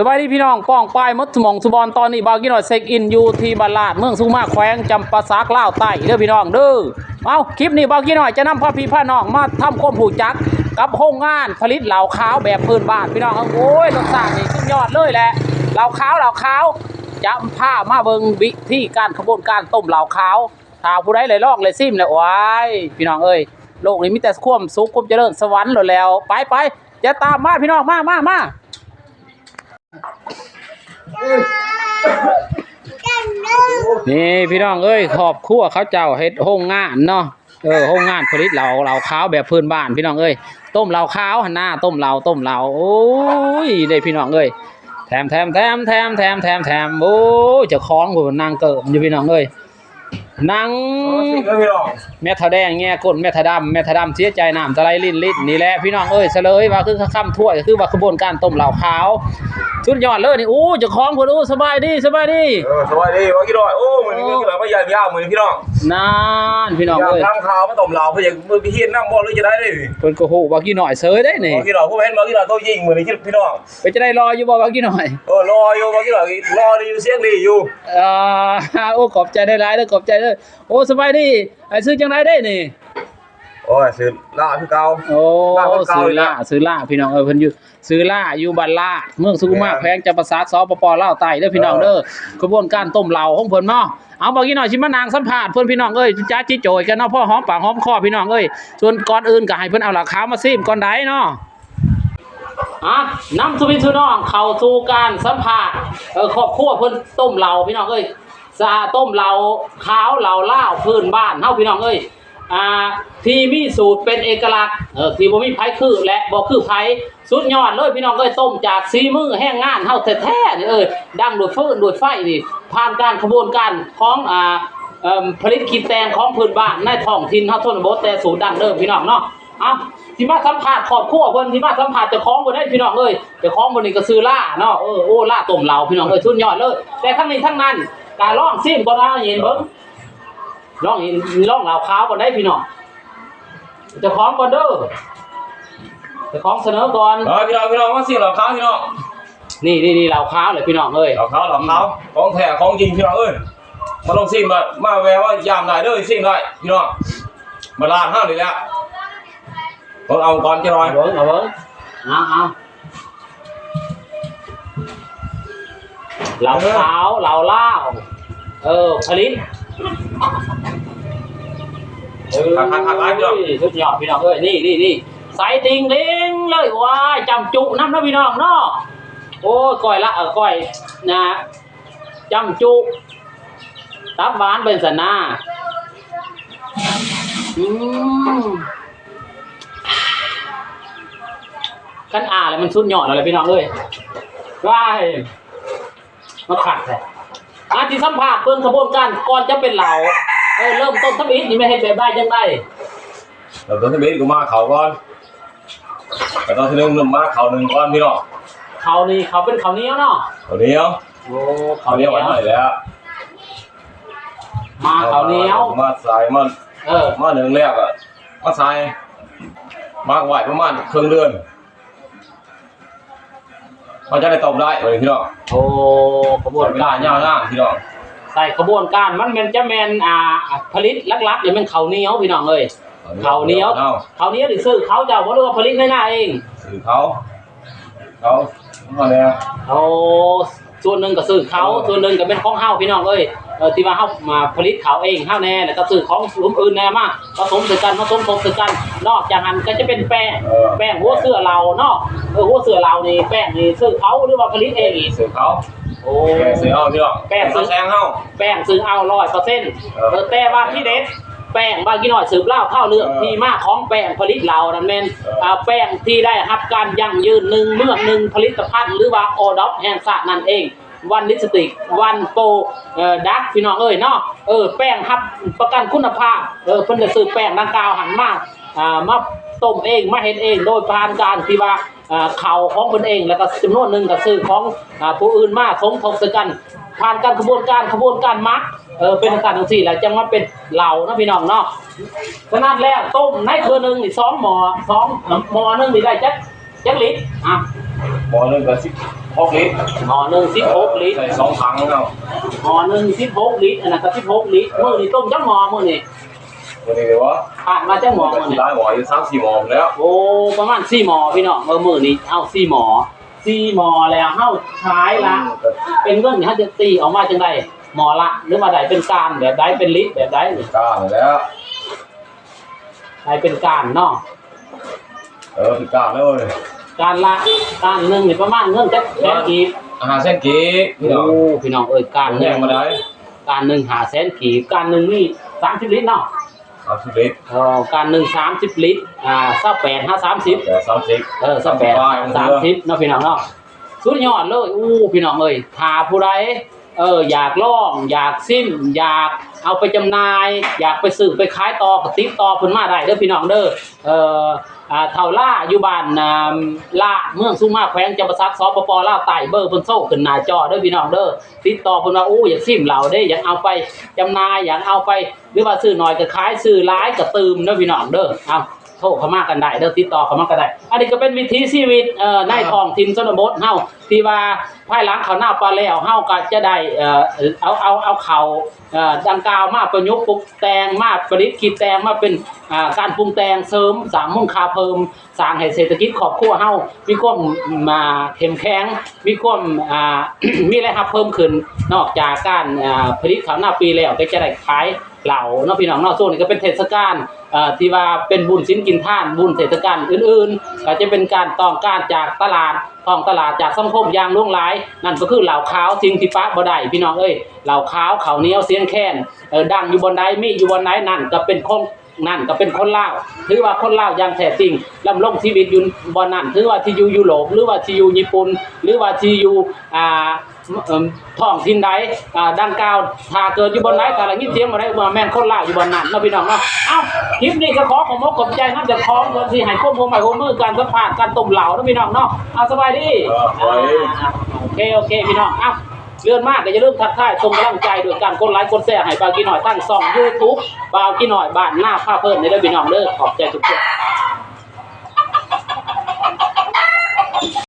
ສະບາຍດີພີ່ນ້ອງປ້ອງປາຍໝົດທຸກໝ່ອງທຸກບ່ອນ. ຕອນນີ້ບ່າວກີນ້ອຍເຊັກອິນຢູ່ທີ່ບ້ານລາດ ເມືອງສຸມາ ແຂວງຈຳປາສັກ ລາວໃຕ້ເດີ້ພີ່ນ້ອງເດີ້. ເອົາ ຄລິບນີ້ບ່າວກີນ້ອຍຈະນຳພາພີ່ພານ້ອງມາທຳຄວາມຮູ້ຈັກກັບໂຮງງານຜະລິດເຫຼົ້າຂາວແບບພື້ນບ້ານພີ່ນ້ອງ. ໂອ້ຍ ລົດຊາດນີ້ສຸດຍອດເລີຍແຫຼະ ເຫຼົ້າຂາວ ເຫຼົ້າຂາວ. ຈະພາມາເບິ່ງວິທີການຂະບວນການຕົ້ມເຫຼົ້າຂາວ. ຖ້າຜູ້ໃດໄດ້ລອງໄດ້ຊີມແລ້ວ ໂອ້ຍ ພີ່ນ້ອງເອີຍ ໂລກນີ້ມີແຕ່ຄວາມສຸກຄວາມຈະເລີນສະຫວັນໂລດແລ້ວ. ໄປໆ ຢ່າຕາມມາພີ່ນ້ອງ ມາ ມາ ມາ. ນີ້ພີ່ນ້ອງເອີຍ ຄອບຄົວເຂົາເຈົ້າເຮັດໂຮງງານເນາະ ເອີ ໂຮງງານຜະລິດເຫຼົ້າ ເຫຼົ້າຂາວແບບພື້ນບ້ານພີ່ນ້ອງເອີຍ. ຕົ້ມເຫຼົ້າຂາວຫັ້ນນາ ຕົ້ມເຫຼົ້າ ຕົ້ມເຫຼົ້າ. ໂອ້ຍ ເດ້ພີ່ນ້ອງເອີຍ ແຖມ ແຖມ ໂອ້ຍ ເຈົ້າຂອງຜູ້ນາງເກີມຢູ່ພີ່ນ້ອງເອີຍ. ນາງ ເອີ ຊິເດີພີ່ນ້ອງ ແມ່ເຖົ້າແດງແງ່ກົ້ນ ແມ່ເຖົ້າດຳ ແມ່ເຖົ້າດຳເສຍໃຈນ້ຳຕາໄຫຼລິນລິນນີ້ແຫຼະພີ່ນ້ອງເອີຍ. ສະເຫຼີຍວ່າຄືຄຳຖ້ວຍ ຄືວ່າຂະບວນການຕົ້ມເຫຼົ້າຂາວ ສຸດຍອດເລີຍນີ້. ໂອ້ ເຈົ້າຂອງເພິ່ນ ໂອ້ ສະບາຍດີ ສະບາຍດີ. ເອີ ສະບາຍດີບ່າວກີນ້ອຍ. ໂອ້ ມື້ນີ້ ໂອ້ ຄືວ່າມາຢ້ຽມຢາມມື້ນີ້ພີ່ນ້ອງ ນັ້ນພີ່ນ້ອງເອີຍ. ຢາມທາງຂ່າວມາຕົ້ມເຫຼົ້າ ເພິ່ນຢາກມາຮຽນນຳບໍ່ ຫຼືຈະໄດ້ເດ້ນີ້? ເພິ່ນກໍຮູ້ບ່າວກີນ້ອຍເສີຍເດ້ນີ້. ບ່າວກີນ້ອຍ ຜູ້ເຫັນບ່າວກີນ້ອຍໂຕຈິງມື້ນີ້ພີ່ນ້ອງ. ເປັນຈັ່ງໃດ ຫຼໍ່ຢູ່ບໍ່ບ່າວກີນ້ອຍ? ເອີ ຫຼໍ່ຢູ່ບ່າວກີນ້ອຍ ຫຼໍ່ດີຢູ່ ສຽງດີຢູ່. ເອີ ໂອ້ ຂອບໃຈຫຼາຍໆເດີ້ ຂອບໃຈເດີ້. ໂອ້ ສະບາຍດີ ອ້າຍຊື່ຈັ່ງໃດເດ້ນີ້? ໂອ້ຍ ຊື່ຫຼ້າຄືເກົ່າ. ໂອ້ ຊື່ຫຼ້າ ຊື່ຫຼ້າພີ່ນ້ອງເອີຍ ເພິ່ນຢູ່ ຊື່ຫຼ້າ ຢູ່ບ້ານລາດ ເມືອງສຸຂຸມາ ແຂວງຈຳປາສັກ ສປປ ລາວໃຕ້ເດີ້ພີ່ນ້ອງເດີ້. ຂະບວນການຕົ້ມເຫຼົ້າຂອງເພິ່ນເນາະ. ເອົາ ບ່າວກີນ້ອຍຊິມານັ່ງສຳພາດເພິ່ນພີ່ນ້ອງເອີຍ ຈາຈິດໂຈຍກັນເນາະ ພໍຫອມປາກຫອມຄໍພີ່ນ້ອງເອີຍ. ສ່ວນກ່ອນອື່ນກໍໃຫ້ເພິ່ນເອົາເຫຼົ້າຂາວມາຊີມກ່ອນໄດ໋ເນາະ. ອ່ະ ນຳສູ່ພີ່ສູ່ນ້ອງເຂົ້າສູ່ການສຳພາດ ເອີ ຄອບຄົວເພິ່ນຕົ້ມເຫຼົ້າພີ່ນ້ອງເອີຍ ສະ ຕົ້ມເຫຼົ້າຂາວ ເຫຼົ້າລາວພື້ນບ້ານເຮົາພີ່ນ້ອງເອີຍ ອ່າ ທີ່ມີສູດເປັນເອກະລັກ ເອີ ທີ່ບໍ່ມີໃຜຄື ແລະ ບໍ່ຄືໃຜ. ສຸດຍອດເລີຍພີ່ນ້ອງເອີຍ ຕົ້ມຈາກສີມືແຮງງານເຮົາແທ້ໆນີ້ ເອີ ດັງດ້ວຍຟືນດ້ວຍໄຟນີ້ ຜ່ານການຂະບວນການຂອງ ອ່າ ເອີ ຜະລິດກິນແຕ່ງຂອງພື້ນບ້ານໃນທ້ອງຖິ່ນເຮົາຊົນນະບົດ ແຕ່ສູດດັ້ງເດີມພີ່ນ້ອງເນາະ. ເອົາ ຊິມາສຳພາດຄອບຄົວເພິ່ນ ຊິມາສຳພາດເຈົ້າຂອງເພິ່ນເດ້ພີ່ນ້ອງເອີຍ. ເຈົ້າຂອງເພິ່ນນີ້ກໍຊື່ລາເນາະ ເອີ ໂອ້ ລາຕົ້ມເຫຼົ້າພີ່ນ້ອງເອີຍ ສຸດຍອດເລີຍ. ແຕ່ທັງນີ້ທັງນັ້ນກໍລອງຊີມກ່ອນ ເອົາ ເຫັນເບິ່ງ ລອງ ລອງເຫຼົ້າຂາວກ່ອນໄດ໋ພີ່ນ້ອງ. ເຈົ້າຂອງກ່ອນເດີ ເຈົ້າຂອງສະເໜີກ່ອນ. ເອົາ ພີ່ນ້ອງ ພີ່ນ້ອງ ມາຊີມເຫຼົ້າຂາວພີ່ນ້ອງ. ນີ້ໆໆ ເຫຼົ້າຂາວແຫຼະພີ່ນ້ອງເອີຍ ເຫຼົ້າຂາວ ເຫຼົ້າຂາວ ຂອງແທ້ຂອງຈິງພີ່ນ້ອງເອີຍ. ມາລອງຊີມ ມາ ມາແວ່ມາຢາມໄດ້ເດີ ຊີມໄດ້ພີ່ນ້ອງ ມາລານເຮົານີ້ແຫຼະ. ເບິ່ງເອົາກ່ອນຈັກໜ່ອຍ ເບິ່ງ ເອົາເບິ່ງ ເອົາ ເອົາ ເຫຼົ້າຂາວ ເຫຼົ້າລາວ ເອີ ຜະລິດ ເອີ ຄັກໆໆ ຫຼາຍພີ່ນ້ອງ ສຸດຍອດພີ່ນ້ອງເອີຍ. ນີ້ໆໆ ໃສຕິ່ງເດ້ງເລີຍ ວ້າຍ ຈ້ຳຈຸນຳເນາະພີ່ນ້ອງເນາະ. ໂອ້ຍ ກ້ອຍລະ ເອີ ກ້ອຍນະ ຈ້ຳຈຸ ຕັບຫວານເປັນສັນນາ. ອືມ ຄັນອາແລ້ວມັນສຸດຍອດເລີຍພີ່ນ້ອງເອີຍ ວ້າຍ ມັນຄັກແທ້. ອາ ຊິສຳພາດເບິ່ງຂະບວນການກ່ອນຈະເປັນເຫຼົ້າ ເອີ ເລີ່ມຕົ້ນທຳອິດນີ້ແມ່ນເຮັດແບບໃດຈັ່ງໃດ? ເລີ່ມຕົ້ນທຳອິດກໍມາເຂົ້າກ່ອນ ຂັ້ນຕອນທີໜຶ່ງ ມາເຂົ້າໜຶ້ງກ່ອນພີ່ນ້ອງ. ເຂົ້ານີ້ ເຂົ້າເປັນເຂົ້າໜຽວເນາະ? ເຂົ້າໜຽວ. ໂອ້ ເຂົ້າໜຽວ ເຂົ້າໜຽວອັນນັ້ນແຫຼະ ມາເຂົ້າໜຽວ ມາໃສ່ ມາ ເອີ ມາໜຶ້ງແລ້ວກໍມາໃສ່ ໝັກໄວ້ປະມານເຄິ່ງເດືອນ ມັນຈະໄດ້ຕົ້ມໄດ້ພີ່ນ້ອງ. ໂອ້ ຂະບວນການ ໃຊ້ເວລາຍາວນານພີ່ນ້ອງ. ໃຊ້ຂະບວນການ ມັນແມ່ນ ຈະແມ່ນ ອ່າ ຜະລິດຫຼັກໆ ນີ້ແມ່ນເຂົ້າໜຽວພີ່ນ້ອງເອີຍ. ເຂົ້າໜຽວ ເຂົ້າໜຽວ ເຂົ້າໜຽວນີ້ຊື້ເຂົາເຈົ້າບໍ່ ຫຼືວ່າຜະລິດໃນນາເອງ? ຊື້ເຂົາ ເຂົາ ເຂົາແດ່. ໂອ້ ສ່ວນໜຶ່ງກໍຊື້ເຂົາ ເອີ ສ່ວນໜຶ່ງກໍແມ່ນຂອງເຮົາພີ່ນ້ອງເອີຍ ເອີ ທີ່ວ່າເຮົາມາຜະລິດເຂົ້າເອງເຮົາແດ່ ແລ້ວກໍຊື້ຂອງກຸ່ມອື່ນແດ່ມາປະສົມໃສ່ກັນ ມາສົມທົບໃສ່ກັນ. ນອກຈາກນັ້ນກໍຈະເປັນແປ້ງ ເອີ ແປ້ງຫົວເຊື້ອເຫຼົ້າເນາະ. ເອີ ຫົວເຊື້ອເຫຼົ້ານີ້ ແປ້ງນີ້ຊື້ເຂົາ ຫຼືວ່າຜະລິດເອງ? ຊື້ເຂົາ. ໂອ້ ແປ້ງຊື້ເອົາພີ່ນ້ອງ ແປ້ງຊື້ ແປ້ງເຮົາ ແປ້ງຊື້ເອົາຮ້ອຍເປີເຊັນ. ເອີ ເອີ ແຕ່ວ່າທີ່ເດັດ ແປ້ງບ່າວກີນ້ອຍສືບລາວຄາວເລື່ອງ ເອີ ທີ່ມາຂອງແປ້ງຜະລິດເຫຼົ້ານັ້ນແມ່ນ ເອີ ອ່າ ແປ້ງທີ່ໄດ້ຮັບການຢັ້ງຢືນໜຶ່ງເມືອງໜຶ່ງຜະລິດຕະພັນ ຫຼືວ່າອໍດັບແຫ່ງຊາດນັ້ນເອງ ວັນລິບສະຕິກ ວັນໂປຣດັກ ພີ່ນ້ອງເອີຍເນາະ. ເອີ ແປ້ງຮັບປະກັນຄຸນນະພາບ ເອີ ເພິ່ນໄດ້ຊື້ແປ້ງດັ່ງກ່າວຫັ້ນມາ ອ່າ ມາຕົ້ມເອງ ມາເຮັດເອງ ໂດຍຜ່ານການທີ່ວ່າ ອ່າ ເຂົ້າຂອງເພິ່ນເອງ ແລ້ວກໍຈຳນວນໜຶ່ງກໍຊື້ຂອງ ອ່າ ຜູ້ອື່ນມາສົມທົບໃສ່ກັນ ຜ່ານການຂະບວນການ ຂະບວນການໝັກ ເອີ ເປັນຈັ່ງຊັ້ນຈັ່ງຊີ້ ແລ້ວຈັ່ງມາເປັນເຫຼົ້າເນາະ ພີ່ນ້ອງເນາະ. ສະນັ້ນແລ້ວ ຕົ້ມໃນເທື່ອໜຶ່ງນີ້ສອງໝໍ້ ສອງ ໝໍ້ໜຶ່ງນີ້ໄດ້ຈັກ ຈັກລິດ? ອ່ະ ໝໍ້ໜຶ່ງກໍສິບ ໝ ຫົກລິດ ໝໍ້ໜຶ່ງສິບຫົກລິດ ໃສ່ສອງຖັງເນາະ ໝໍ້ໜຶ່ງສິບຫົກລິດ ອັນນັ້ນກໍສິບຫົກລິດ. ເອີ ມື້ນີ້ຕົ້ມຈັກໝໍ້ມື້ນີ້? ມື້ນີ້ເດ້ວະ ຜ່ານມາຈັກໝໍ້ມື້ນີ້? ຫຼາຍໝໍ້ຢູ່ ສາມສີ່ໝໍ້ແລ້ວ. ໂອ້ ປະມານສີ່ໝໍ້ພີ່ນ້ອງ. ເອີ ມື້ນີ້ເອົາສີ່ໝໍ້ ສີ່ໝໍ້ແລ້ວເຮົາຂາຍລະ ອືມ ເປັນເງິນນີ້ເຮົາຈະຕີອອກມາຈັ່ງໃດ? ໝໍ້ລະ ຫຼືວ່າໄດ້ເປັນກ້ານແບບໃດ? ເປັນລິດແບບໃດນີ້? ກ້ານແລ້ວ ໄດ້ເປັນກ້ານເນາະ. ເອີ ເປັນກ້ານເລີຍ ກ້ານລະ ກ້ານໜຶ່ງນີ້ປະມານເງິນຈັກແສນກີບ? ຫ້າແສນກີບ. ໂອ້ ພີ່ນ້ອງເອີຍ ກ້ານໜຶ່ງ ກ້ານໜຶ່ງຫ້າແສນກີບ. ກ້ານໜຶ່ງນີ້ສາມສິບລິດເນາະ? ສາມສິບລິດ. ເອີ ກ້ານໜຶ່ງສາມສິບລິດ ອ່າ ຊາວແປດຫາສາມສິບ ແປດສາມສິບ ເອີ ຊາວແປດຫາສາມສິບເນາະ ພີ່ນ້ອງເນາະ. ສຸດຍອດເລີຍ. ໂອ້ ພີ່ນ້ອງເອີຍ ຖ້າຜູ້ໃດ ເອີ ຢາກລອງ ຢາກຊິມ ຢາກເອົາໄປຈຳໜ່າຍ ຢາກໄປຊື້ໄປຂາຍຕໍ່ ກໍຕິດຕໍ່ເພິ່ນມາໄດ້ເດີພີ່ນ້ອງເດີ. ເອີ ອ່າ ທ້າວລາ ຢູ່ບ້ານ ອ່າ ລາ ເມືອງສຸມາ ແຂວງຈຳປາສັກ ສປປ ລາວໃຕ້. ເບີເພິ່ນໂຊຂຶ້ນໜ້າຈໍເດີພີ່ນ້ອງເດີ. ຕິດຕໍ່ເພິ່ນວ່າ ໂອ້ ຢາກຊິມເຫຼົ້າເດ້ ຢາກເອົາໄປຈຳໜ່າຍ ຢາກເອົາໄປ ຫຼືວ່າຊື້ໜ້ອຍກໍຂາຍ ຊື້ຫຼາຍກໍຕື່ມເດີພີ່ນ້ອງເດີ. ເອົາ ໂທເຂົ້າມາກັນໄດ້ເດີ ຕິດຕໍ່ເຂົ້າມາກັນໄດ້. ອັນນີ້ກໍເປັນວິຖີຊີວິດ ເອີ ໃນ ອ່າ ທ້ອງຖິ່ນຊົນນະບົດເຮົາ ທີ່ວ່າພາຍຫຼັງເຂົ້ານາປາແລ້ວ ເຮົາກໍຈະໄດ້ ເອີ ເອົາ ເອົາ ເອົາເຂົ້າ ເອີ ດັ່ງກ່າວມາປະຍຸກປຸງແຕ່ງ ມາປະດິດຄິດແຕ່ງມາເປັນ ອ່າ ການປຸງແຕ່ງເສີມສ້າງມູນຄ່າເພີ່ມ ສ້າງໃຫ້ເສດຖະກິດຄອບຄົວເຮົາມີຄວາມ ອ່າ ເຂັ້ມແຂງ ມີຄວາມ ອ່າ ມີລາຍຮັບເພີ່ມຂຶ້ນ. ນອກຈາກການ ອ່າ ຜະລິດເຂົ້ານາປີແລ້ວ ກໍຈະໄດ້ຂາຍ ເຫຼົ້າເນາະ ພີ່ນ້ອງເນາະ. ຊ່ວງນີ້ກໍເປັນເທດສະການ ເອີ ທີ່ວ່າເປັນບຸນສິນກິນທານ ບຸນເທດສະການອື່ນໆ ກໍຈະເປັນການຕ້ອງການຈາກຕະຫຼາດ ທ້ອງຕະຫຼາດ ຈາກສັງຄົມຢ່າງຫຼວງຫຼາຍ. ນັ້ນກໍຄືເຫຼົ້າຂາວ ສິ່ງທີ່ປະບໍ່ໄດ້ ພີ່ນ້ອງເອີຍ ເຫຼົ້າຂາວ ເຂົ້າໜຽວ ສຽງແຄນ ເອີ ດັງຢູ່ບ່ອນໃດ ມີຢູ່ບ່ອນໃດ ນັ້ນກໍເປັນຂອງ ນັ້ນກໍເປັນຄົນລາວ. ຖືວ່າຄົນລາວຢ່າງແທ້ຈິງ ດຳລົງຊີວິດຢູ່ບ່ອນນັ້ນ ຖືວ່າທີ່ຢູ່ຢູໂຣບ ຫຼືວ່າທີ່ຢູ່ຍີ່ປຸ່ນ ຫຼືວ່າທີ່ຢູ່ ອ່າ ເອີ່ມ ທ້ອງຖິ່ນໃດ ອ່າ ດັ່ງກ່າວ ຖ້າເກີດຢູ່ບ່ອນໃດ ຖ້າໄດ້ຍິນສຽງບ່ອນໃດ ວ່າແມ່ນຄົນລາວຢູ່ບ່ອນນັ້ນເນາະ ພີ່ນ້ອງເນາະ. ເອົ້າ ຄລິບນີ້ກໍຂໍຂອບອົກຂອບໃຈນຳເຈົ້າຂອງເພິ່ນທີ່ໃຫ້ຄວາມຮ່ວມໄມ້ຮ່ວມມືການສຳພາດ ການຕົ້ມເຫຼົ້າເນາະ ພີ່ນ້ອງເນາະ. ເອົາ ສະບາຍດີ. ເອີ ສະບາຍດີ. ອ່າ ໂອເຄ ໂອເຄ ພີ່ນ້ອງ. ເອົ້າ ເລື່ອນມາກໍຢ່າລືມທັກທາຍ ສົ່ງກຳລັງໃຈດ້ວຍການກົດໄລກົດແຊໃຫ້ບ່າວກີນ້ອຍ ທາງຊ່ອງ YouTube ບ່າວກີນ້ອຍບ້ານນາພາເພີນ ເດີພີ່ນ້ອງເດີ. ຂອບໃຈທຸກຄົນ.